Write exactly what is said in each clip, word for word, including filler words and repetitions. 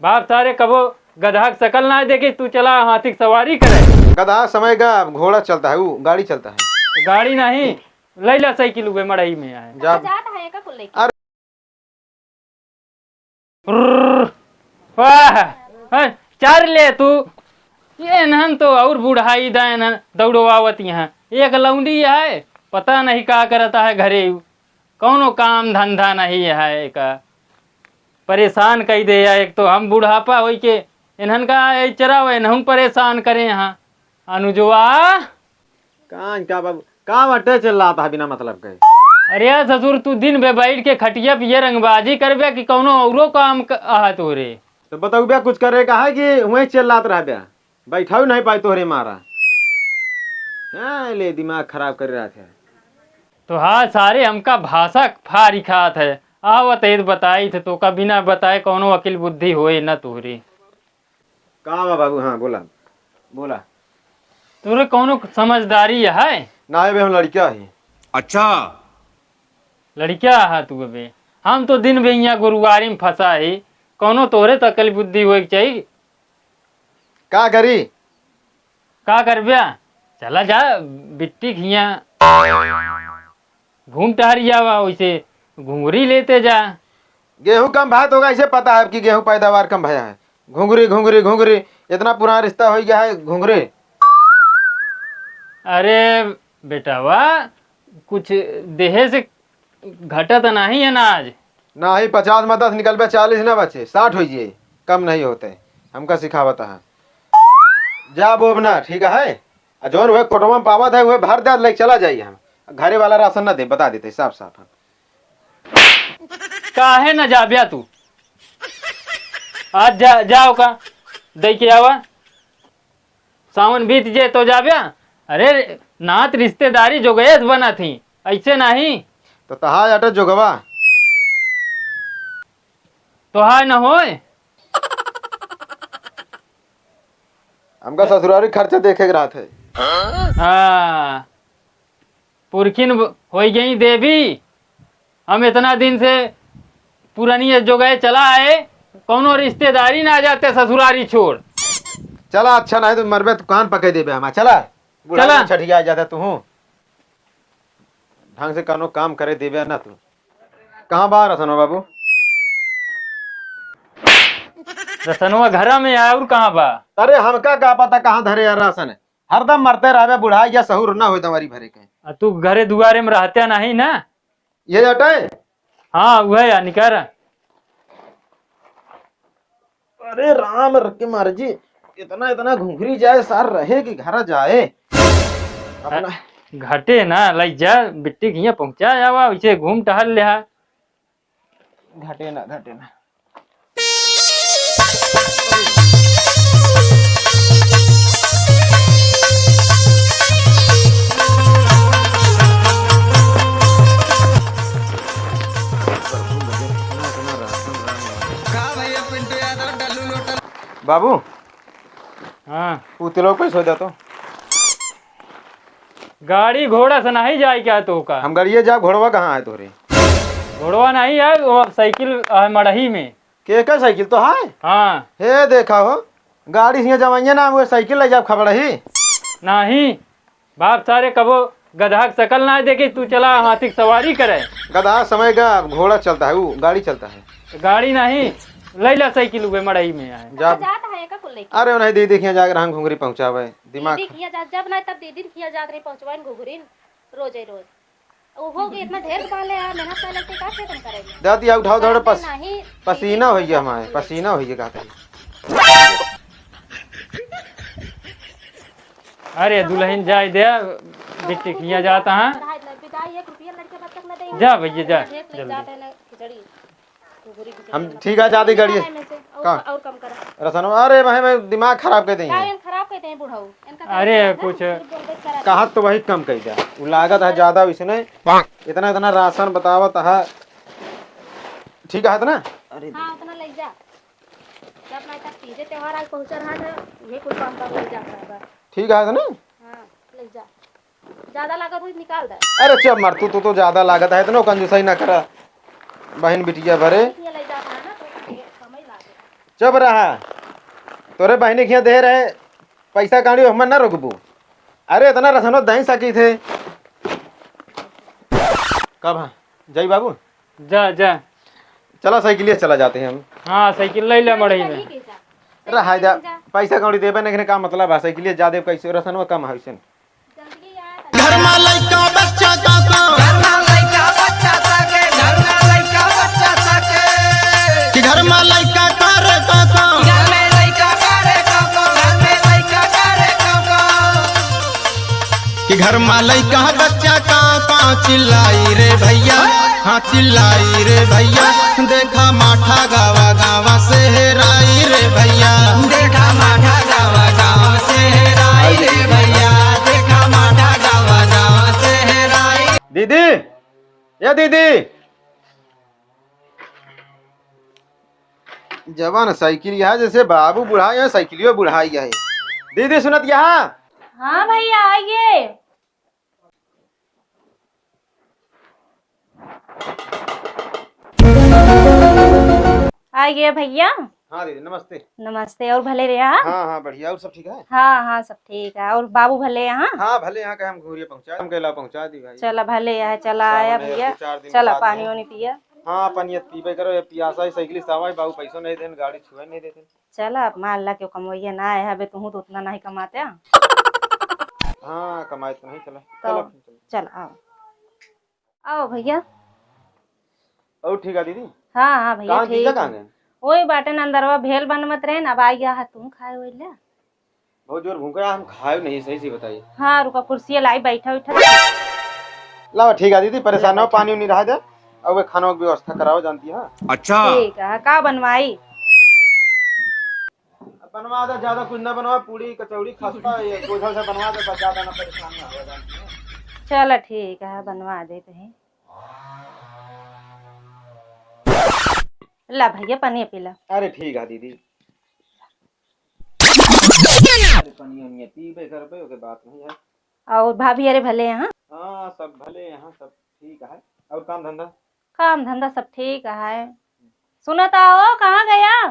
बाप सारे कबो गधा के शकल ना देखे, तू चला हाथी के सवारी करे। गधा समय का घोड़ा चलता है, वो गाड़ी चलता है। गाड़ी नहीं, लैला साइकिल उबे मड़ई में आए। जा। जात है का कुल लेके? अरे। रुर्र। वाह, हैं, चार ले तू। ये इन्हन तो और बुढ़ाई दा इन्हन दौड़वावत यहाँ। एक लौंडी है, पता नहीं का करता है घरे। कौनो काम धंधा नहीं है एका। परेशान कई दे या, एक तो हम बुढ़ापा होई के इन्हन का ए चरावे, इन्हन परेशान करे यहाँ। अनुजवा। का इनका बाबू, का बटे चिल्लात है बिना मतलब के? अरे यार ससुर, तू दिन भे बैठ के खटिया पे ये रंगबाजी करबे कि कौनो औरो काम क-, आहा तोरे? तो बतौबे कुछ करे का है कि वहीं चिल्लात रहबे? बैठाऊ नहीं पाई तोहरे मारा। हाँ, ले दिमाग खराब कर रहा था। तो हाँ सारे हमका भाषा फारी खात है। आवत है तो बताई थे, तोका बिना बताए कौनो अकिल बुद्धि होए न तोहरे। का बा बाबू? हाँ, बोला, बोला। तोरे कौनो समझदारी है? ना है बे, हम लड़का ही। अच्छा। लड़का है तू बे? हम तो दिन भे यहाँ गुरुवारी में फंसा ही। कौनो तोहरे तो अकल बुद्धि होए के चाहिए। का करी? का करब्या? चला जा बिट्टी खिया। घूम टहर जावा, वैसे घुंघरी लेते जा। गेहूं कम भात होगा, इसे पता है कि गेहूं पैदावार कम भया है। घुंघरी, घुंघरी, घुंघरी, इतना पुराना रिश्ता हो गया है, घुंघरी। अरे बेटावा, कुछ देहे से घटा तो नहीं है ना आज? नहीं, पचास में दस निकलबे, चालीस ना बचे, साठ हो जाए, कम नहीं होते। हमका सिखावत है। जा बोबना, ठीक है? आ जौन वह कोटवा में पावत है, वह भर दे, लेके चला जाई हम। घरे वाला राशन ना दे, बता देते साफ साफ हम। काहे ना जाब्या तू? आज जा, जाओ का, दे के आवा। सावन बीत जे तो जाब्या। अरे, नात रिश्तेदारी जोगयस बना थी, ऐसे नहीं। तो तहार अटे जोगवा। तोहार न होए। हमका ससुरारी खर्चा देखे के रहत है। हाँ, पुरखिन ब-, होई गई देवी। हम इतना दिन से पुरानी जोगाए चला आए, कौनो रिश्तेदारी ना जाते ससुरारी छोड़। चला, अच्छा नहीं तो मरबे तो कान पकड़ देबे हमार। चला, बुढ़ाई चला। में छठिया जाता तू। ढंग से कौनो काम करे देबे ना तू। कहाँ बा रसनवा बाबू? रसनवा घरा में है, और कहाँ बा? अरे हमका का पता कहाँ धरे यार राशन है, हरदम मरते रहबे, बुढ़ाई या सहूर ना होई दवारी भरे के। आ तू घरे दुआरे में रहते नहीं ना? ये जाता है? हाँ, वह यार निकर। अरे राम रखे मार जी, इतना, इतना घुघरी जाए, सार रहे कि घर जाए। अपना घटे ना, लई जा, बिट्टी के हियाँ पहुँचा जावा, उसे घूम टहल लेहा। घटे ना, घटे ना। का भैया पिंटू यादव, डल्लू लोटल? बाबू, हाँ। उ तिलवा कैसे हो जातो? गाड़ी घोड़ा से नहीं जाए क्या तो का? हम गाड़िए जाब, घोड़वा कहाँ है तोरे? घोड़वा नहीं है, वो साइकिल है मड़ही में। के का साइकिल तो है? हाँ। हे देखा हो, गाड़ी से जवाइया ना हुए, साइकिल ले जाब खबड़ही। नहीं, बाप सारे कबो गधा के शकल ना देखे, तू चला हाथी के सवारी करे। गधा समय का घोड़ा चलता है, वो गाड़ी चलता है। गाड़ी नहीं, लैला साइकिल हुए मड़ई में आए। जा। जात है का कुल लेके? अरे नहीं दीदी, खिया जाके रहन घुघरी पहुँचावे, दिमाग दीदी खिया जात, जब ना तब दीदी खिया जात रही पहुँचवाइन घुघरी रोजे रोज। वो हो गई, इतना ढेर बाले है, मेहनत कर लेते, का से तुम करेंगे? दादी, आओ, उठाओ, दौड़ो, पस-, नहीं, पसीना हो गया हमारे, पसीना हो गया, कहते हैं। अरे दुल्हन जाए दे, बिट्टी खिया जाता है। विदाई, एक रुपया लड़के बच्चों को ना देंगे। जा भैया, जा, ढेर ले जल्दी। जाते हैं ना, खिचड़ी। हम ठीक है, जाते गाड़ी। और का? और कम करा। रसनवा, अरे भाई, मैं दिमाग खराब कर देंगे। का एन खराब कर देंगे बुढ़ऊ? एनका का अरे, दिमाग है? कुछ सिर्फ बोल बस करा। कहा तो वही कम कर दिया। वो लागत है ज्यादा, इसने इतना, इतना राशन बतावत है। ठीक है ना? अरे हाँ, उतना ले जा। जब ना तक तीजे त्योहार आज पहुँचा रहा था, ये कुल काम कर ले जा रहा है। ठीक है ना? हाँ, ले जा। ज्यादा लागत होई, निकाल दे। अरे चुप मर, तू, तू तो ज्यादा लागत है, इतनो कंजूसाई ना करा। बहन बिटिया भरे। ये ले जाता है ना, तो ये समय लागे। चुप रहा। तोरे बहिनी के यहाँ दे रहे पैसा काढ़ी, हमन ना रोकबू। अरे इतना रसनो दही सकी थे। कब हाँ? जाई बाबू? जा, जा। चला साइकिलिया चला जाते हैं हम। हाँ, साइकिल ले ले मड़ई में। रहा जा, पैसा कौड़ी देबे नहीं, का मतलब है? साइकिलिया जा दे, कैसे रसनो कम है वैसे। घर में लइका बच्चा का का। घर में लइका बच्चा का के, घर में लइका बच्चा का के। कि घर में लइका का रे का का। घर में लइका का रे का का, घर में लइका का रे का का। कि घर में लइका बच्चा का का चिल्लाई रे भैया, हाँ चिल्लाई रे भैया, देखा माठा गावा गावा से हेराई रे भैया। देखा माठा गावा गावा से हेराई रे भैया, देखा माठा गावा गावा से हेराई। दीदी, ए दीदी, जवान साइकिल यहाँ जैसे बाबू बुढ़ाई है, साइकिलियो बुढ़ाई है। दीदी सुनत यहाँ? हाँ भैया, आइए। आइए भैया। हाँ दीदी, नमस्ते। नमस्ते, और भले रहे आप? हाँ, हाँ, बढ़िया। और सब ठीक है? हाँ, हाँ, सब ठीक है। और बाबू भले यहाँ? हाँ, भले यहाँ का हम घूरिए पहुँचा, हम कहला पहुँचा दी भाई। चला, भले यहाँ, चला आया भैया। चला, पानी वानी पिया। हाँ, पानी पीबे करो, ये पियासा है, साइकिल से आवा है, बाबू पैसो नहीं देन, गाड़ी छुए नहीं देते। चला, अब मान ला कि कमवैया ना आए हबे, तुहूँ तो उतना नहीं कमाते। हाँ, कमाए तो नहीं, चला, तो चला फिर, चला। चल, आओ। आओ भैया। और ठीक है दीदी? हाँ, हाँ भैया, कहाँ ठीक जीजा है। कहाँ गए? वही बाटे न, अंदरवा भेल बनवत रहे न, अब आई गया है तुम खाए वही ले। बहुत जोर भूख रहा, हम खाए नहीं, सही से बताइए। हाँ, रुका, कुर्सी लाई, बैठा उठा। लाओ, ठीक है दीदी, परेशान ना हो, पानी उनी रहा दे, और वे खाना की व्यवस्था कराओ, जानती है। अच्छा। ठीक है, का बनवाई? अब बनवा दे, ज्यादा कुछ ना बनवा, पूड़ी, कचौड़ी, खस्ता, ये गोझल से बनवा दे, बस ज्यादा ना परेशान ना हो, जानती है। चला ठीक है, बनवा देते हैं। ला भैया, पानी पी ला। अरे ठीक है दीदी। अरे पनिया उनिया पीबे करबे, ओके बात नहीं है। और भाभी अरे भले यहाँ? हाँ, सब भले यहाँ, सब ठीक है। और काम धंधा? काम धंधा सब ठीक है। सुनत हो, कहाँ गया?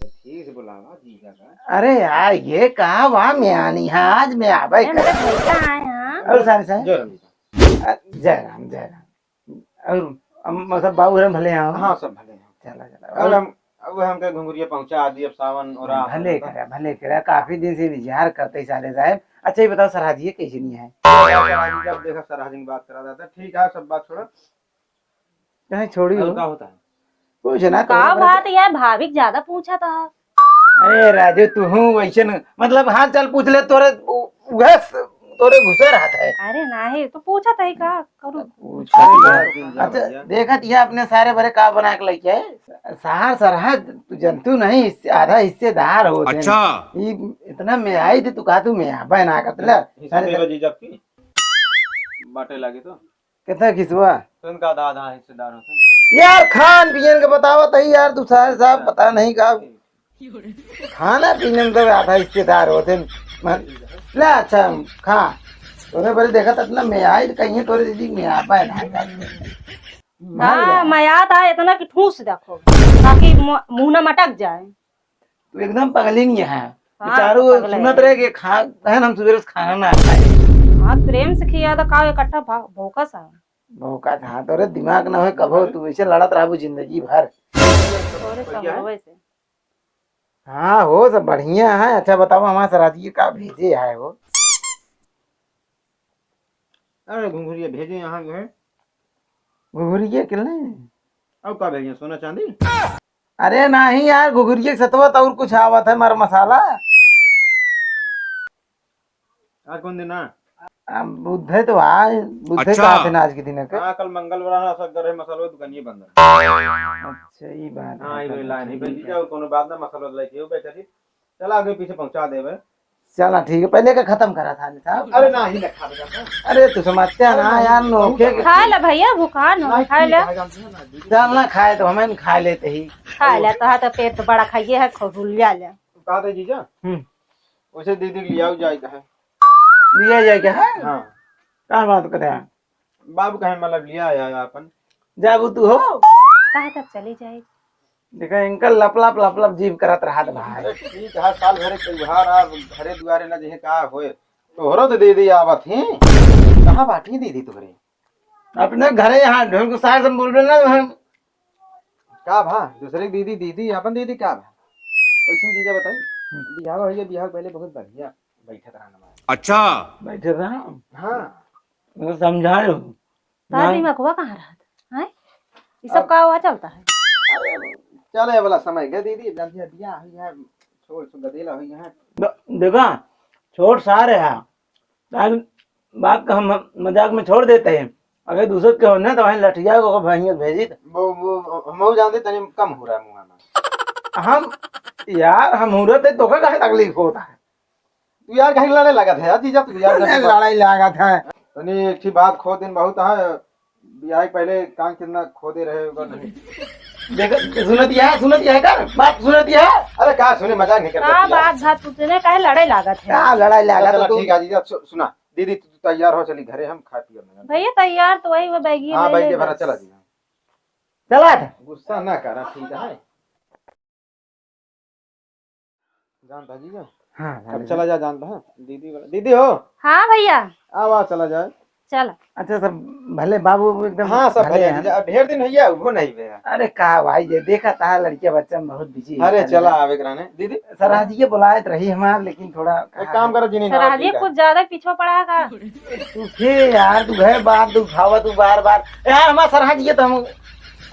ठीक से बुलावा जीजा का। अरे यार, ये कहाँ वहाँ में आनी है? आज मैं आवे अरे, कर। मेरे भैया आए हैं। और सारे सारे? जय राम जी। अ, जय राम, जय राम। और, अम, मतलब, बाबू हम भले आओ। हाँ, सब भले हैं। चला, चला। और और हम, अब हमके घुंघुरिया पहुँचा दी, अब सावन और आ भले रहा। करे, भले करे। काफी दिन से विचार करते ही साले साहब। अच्छा, ये बताओ, सरहजिए कैसे नहीं है? जब देखा, सरहजिन बात करा जाता। ठीक है, सब बात छोड़ो। कहीं छोड़ी और हो? का होता है? कुछ ना, का तोरे बात यार, भाभी के ज्यादा पूछा था। अरे राजू, तू हूँ वैसे न, मतलब, हाल चाल पूछ ले, तोरे उ-, उहे स-, तोरे घुसे रहत है। अरे नाही, तो पूछा था ही का करूँ? पूछा था। अच्छा, देखत ये अपने सारे बरे का बना के लेके आए। सहार सरहद, तू जनतू नहीं, हिस्से-, आधा हिस्सेदार होत है। अच्छा। ई इतना में आई थी, तू कहा तू में आ, बहना का, तला। हिस्सा सारे मेरा जीजा की बाटे लागे तो। कितना खिसवा? तुम का आधा आधा हिस्सेदार होते हैं। यार, खान पियन के बतावत है यार, तू सारे साहब, पता नहीं का खाना पीने में तो आधा हिस्सेदार होते हैं। मन-, ले अच्छा, खा। तोरे बड़े देखा तक ना मैं आई, तो कहीं तोरे दीदी में आ पाए ना। हाँ, मैं आता है इतना कि ठूस देखो, ताकि मु-, मुंह ना मटक जाए। तू एकदम पगली नहीं है। हाँ, बेचारू पगले सुनत है। रहे कि खा, बहन, हम सुबह से खाना ना खाए। हाँ, प्रेम से खिया तो का इकट्ठा भा-, भौंका सा। भौंका था, तोरे दिमाग ना होए, कबो तू ऐसे लड़त रहबू जिंदगी भर। तोरे सब होवे से। हाँ हो, सब बढ़िया है। अच्छा बताओ, हमारे सराजी का भेजे है वो? अरे घुघुरिया भेजे यहाँ जो है। घुघुरिया के नहीं? और का भेजे, सोना चांदी? अरे नहीं यार, घुघुरिया के सतवा तो और कुछ आवत है, मर मसाला। आज कौन दिन है? आ, बुधे तो आज, बुधे अच्छा। का दिन आज के दिन है के? हाँ, कल मंगलवार है, सब गरे मसाला दुकानिए बंद है। अच्छा, ई बात हाँ, है, ई वाली लाइन है, चलिए। भाई जी, और कोनो बात ना, मसाला लेके हो बेचारी। चला आगे पीछे पहुंचा देवे। चला ठीक है, पहले का खत्म करा था साहब। अरे ना ही ना खा बेटा। अरे तू समझते है ना यार, नोखे के। खा ले भैया, भुखान हो, नहीं, खा ले। ठीक है, जानते हैं ना, दीदी। चल ना खाए तो हमें खा लेते ही। खा ले, तो हाथ पेट तो बड़ा खाइए है, खौरुलिया ले। कहा था जीजा? हम्म। वैसे दीदी के लियाओ जाए का है। लिया जाए का है? हाँ। का बात करे हैं? बाबू कहे मतलब लिया आया अपन। जाबू तू हो? कहा तक चली जाए? देखा, इनका लप लप लप लप जीभ करत रहत भाई। अरे ठीक है, साल भरे त्योहार आ, घरे दुआरे ना जइहें का होए, तोहरो तो दीदी आवत ही। कहाँ बाटी दीदी तोहरे? अपने घरे यहाँ ढोल के सार से बोलबे ना हम। का भा, दूसरे की दीदी, दीदी, अपन दीदी का भा? वैसे जीजा बताई, हम्म। बियाह भइया, बियाह पहले बहुत बढ़िया बैठत रहना। अच्छा। बैठे रहा। हाँ। वो समझाए हो। तार ना। दिमागवा कहाँ रहत? हैं? ई सब हाँ। का हुआ चलता है? अरे, चले वाला समय गए दीदी, जल्दी बियाह हुई है, छोड़, छोड़, गदेला हुई है। द-, देखा, छोट सारे है। तार बात का हम मजाक में छोड़ देते हैं। अगर दूसर के हो ना, तो वहीं लठिया को भैंस भेजी थे। वो, वो, हम जानते तनी कम हो रहा है मुँह में। हम, यार, हम हो रहे थे, तो का काहे तकलीफ होता है? तू यार कहीं लड़े लागत है यार, जीजा, तू यार नहीं, लड़ाई लागत है। तनी एक ठी बात खो दिन बहुत है, बियाह के पहले कान कितना खोदे रहे, ओकर नहीं। देख, सुनत यह, सुनत यह कर, बात सुनत यह। अरे का सुने, मजाक नहीं करता का यार। बात बात पूछने काहे लड़ाई लागत है? का लड़ाई लागत चला, है तू? ठीक है जीजा, सु-, सुना, दीदी, तू तैयार हो, चली घरे, हम खा पिए लेंगे। भैया तैयार तो वही, वो बैगी हाँ, ले बैग ले के भरा, बस। चला जीजा। चला था। गुस्सा ना करा, ठीक है? जानता जीजा? हाँ, अब जाने चला दे। जा, जानता है? दीदी वाला, दीदी हो? हाँ भैया। आवा, चला जाए। चला। अच्छा, सब भले बाबू एकदम हाँ, सब भले भले हैं। जीजा, अब ढेर दिन भैया, वो नहीं भैया। अरे का भाई, ये देखा था लड़किया बच्चा में बहुत बिजी है अरे साले। चला, आवे कराने। दीदी। सराजिए बुलाए तो रही हमार, लेकिन थोड़ा एक काम करो, जिन्हें ना सराजिए ठीक है। कुछ ज्यादा पीछे पड़ा का? तू थे यार, तू है बात, तू उठावा, तू बार बार। यार, हमार सराजिए तो हम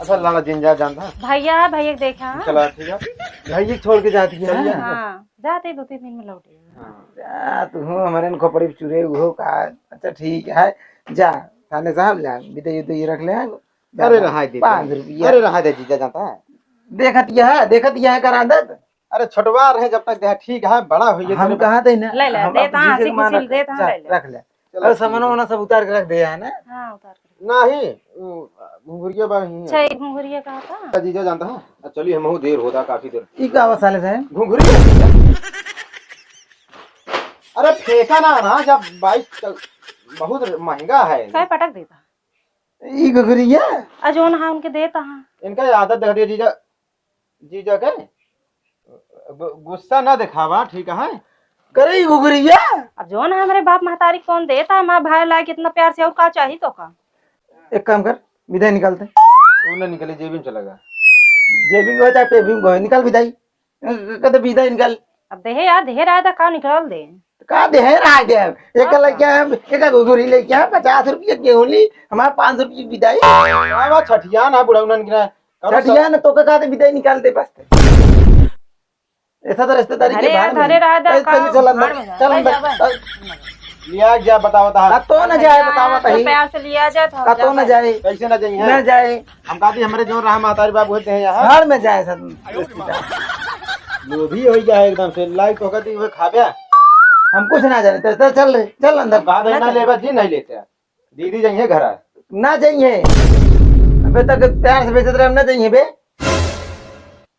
अच्छा, लाला जिन जा जानता। भैया, भैया के देखा। चला, ठीक है। भैया छोड़ के जाती है। चलिए। हाँ, जाते दो तीन दिन में लौटे। हाँ। जा, तू हूँ, हमारे न खोपड़ी पे चुरे हुए हो का? अच्छा, ठीक है, जा, थाने साहब ले, बिदाई उदाई रख ले, जा, अरे, रहा दे, पाँच रुपया। अरे, रहा दे, जीजा जानता है। देखत यह, देखत यह करा दत। अरे, छोटवा रहे जब तक देहा, ठीक है, बड़ा होइए हम तेरे कहाँ थे ना, ले, ले, हम दे अब ता, जीजे हंसी के माना खुशी ले, दे ता, जा, ले, ले। रख ले। चलो, अरे, ठीक सामान है। वामान सब उतार के रख दे है ना? हाँ, उतार के। नहीं, उ, घुघुरिया बा ही है। अच्छा, ये घुघुरिया का था? जीजा जानता है? आ, चलिए, हमहू देर होता, काफी देर। ई का बा साले साहब? घुघुरिया। अरे, फेंका ना, ना, जब बाइक चल, बहुत महंगा है। काय पटक देता? ई घुघुरिया? आ, जौन हाँ उनके देता हाँ। इनका आदत देख दिया जीजा, जीजा के गु-, गुस्सा ना दिखावा, ठीक है? करे ई घुघुरिया? अब जौन हमरे बाप महतारी कौन देता, माँ भाई लाए कितना प्यार से, और का चाही तो का? एक काम कर, बिदाई निकालते। वो ना निकले, जेबी में चला गया। जेबी में हो चाहे पेबी में हो, निकाल बिदाई। कदे बिदाई निकाल। अब देहे यार, देहे रहा था, का निकाल दे? का देहे रहा गया? एक हाँ। लइके आए, एक घुघुरी लइके आए, पचास रुपया के होली, हमारे पाँच सौ रुपया बिदाई। का बा, छठिया ना बुढ़ौनन के ना। करो सब। छठिया ना, तो का कहते बिदाई निकाल दे बस। ऐसा तो रिश्तेदारी के अरे यार, बाहर में। अरे रहा था, ए, का चल, चल अंदर, बाहर में जा। चल अंदर, भाई, चल। लिया जा, बताओ तो। हाँ, तो ना जाए, बताओ तो ही। प्यार से लिया जाए तो का तो ना जाए। कैसे ना जाइए? ना जाए। हम कहती हमरे जो रहा महतारी बाबू होते हैं यहाँ। घर में जाए सब। लोभी हो गया है एकदम से, लाई तो कहती हुए खा गया। हम कुछ ना जाने, तो चल रे, चल अंदर। हम कहा था ना ना चल। लेबा जी नहीं लेते। दीदी जाइए घर आ। ना जाइए। अबे तक प्यार से बेचत रहे, हम ना जाइए बे।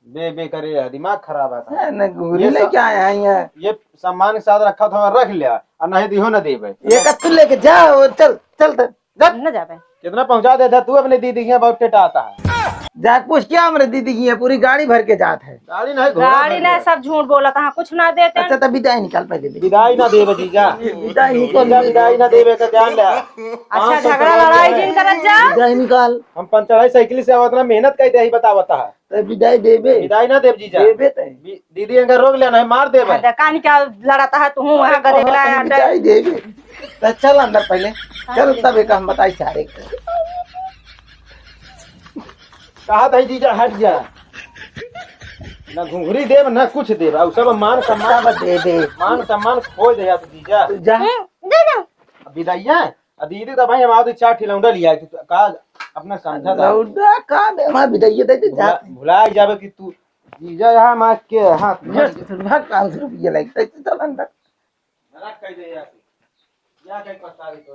बे, बे करे यार, दिमाग खराब है। है ना, घुघुरी ये लेके सब, आया है यहाँ। ये सम्मान के साथ रखा था, रख लिया, और नहीं दिहो ना देबे। ये कत्तू लेके जा, वो चल, चल, चल, जा। न जाबे। कितना पहुंचा देता तू अपने दीदी के यहाँ, बहुत टेटाता है। जा पूछ क्या हमरे दीदी की है, पूरी गाड़ी भर के जात है। गाड़ी नहीं, घोड़ा गाड़ी भर नहीं, गया। सब झूठ बोलत है, कुछ ना देते। अच्छा, तब बिदाई निकाल पहले दे। बिदाई ना देबे जीजा। बिदाई निकाल। जीजा, बिदाई ना देबे तो जान ले। अच्छा, पाँच सौ झगड़ा रुपया लड़ाई है। जिन करत जा। बिदाई निकाल। हम पंचढ़ाई साइकिल से आवत ना, मेहनत कई दे ही बतावता है। तो बिदाई देबे। बिदाई ना देब जीजा। देबे ते। बी-, दीदी अगर रोक लेना है, मार देबे। हाँ, देखा नहीं क्या लड़ाता है तू, वहाँ अरे, गधे बहुत वाला हम आटा। बिदाई देबे। तो चल अंदर पहले। हाँ, चल, ठीक। तब एक हम बताई सारे के। कहा था जीजा, हट जा। ना घुघुरी देब, ना कुछ देब। और सब मान सम्मान सब देबे। मान सम्मान खो दे यार जीजा। तू जा। हम्म, दे दो। अब बिदाइया, आ दीदी तो भाई हम आवत चार ठिलौंडा लिया कि का अपना समझा था। लौंडा का बे, हमार बिदाइया दे दे भुला, जाते। भुला जाबे कि तू जीजा यहाँ मार के हाथ ये भाग पाँच सौ रुपया लगे, तो चल अंदर। नरक कह दे यार। या कहीं पछतावे तो।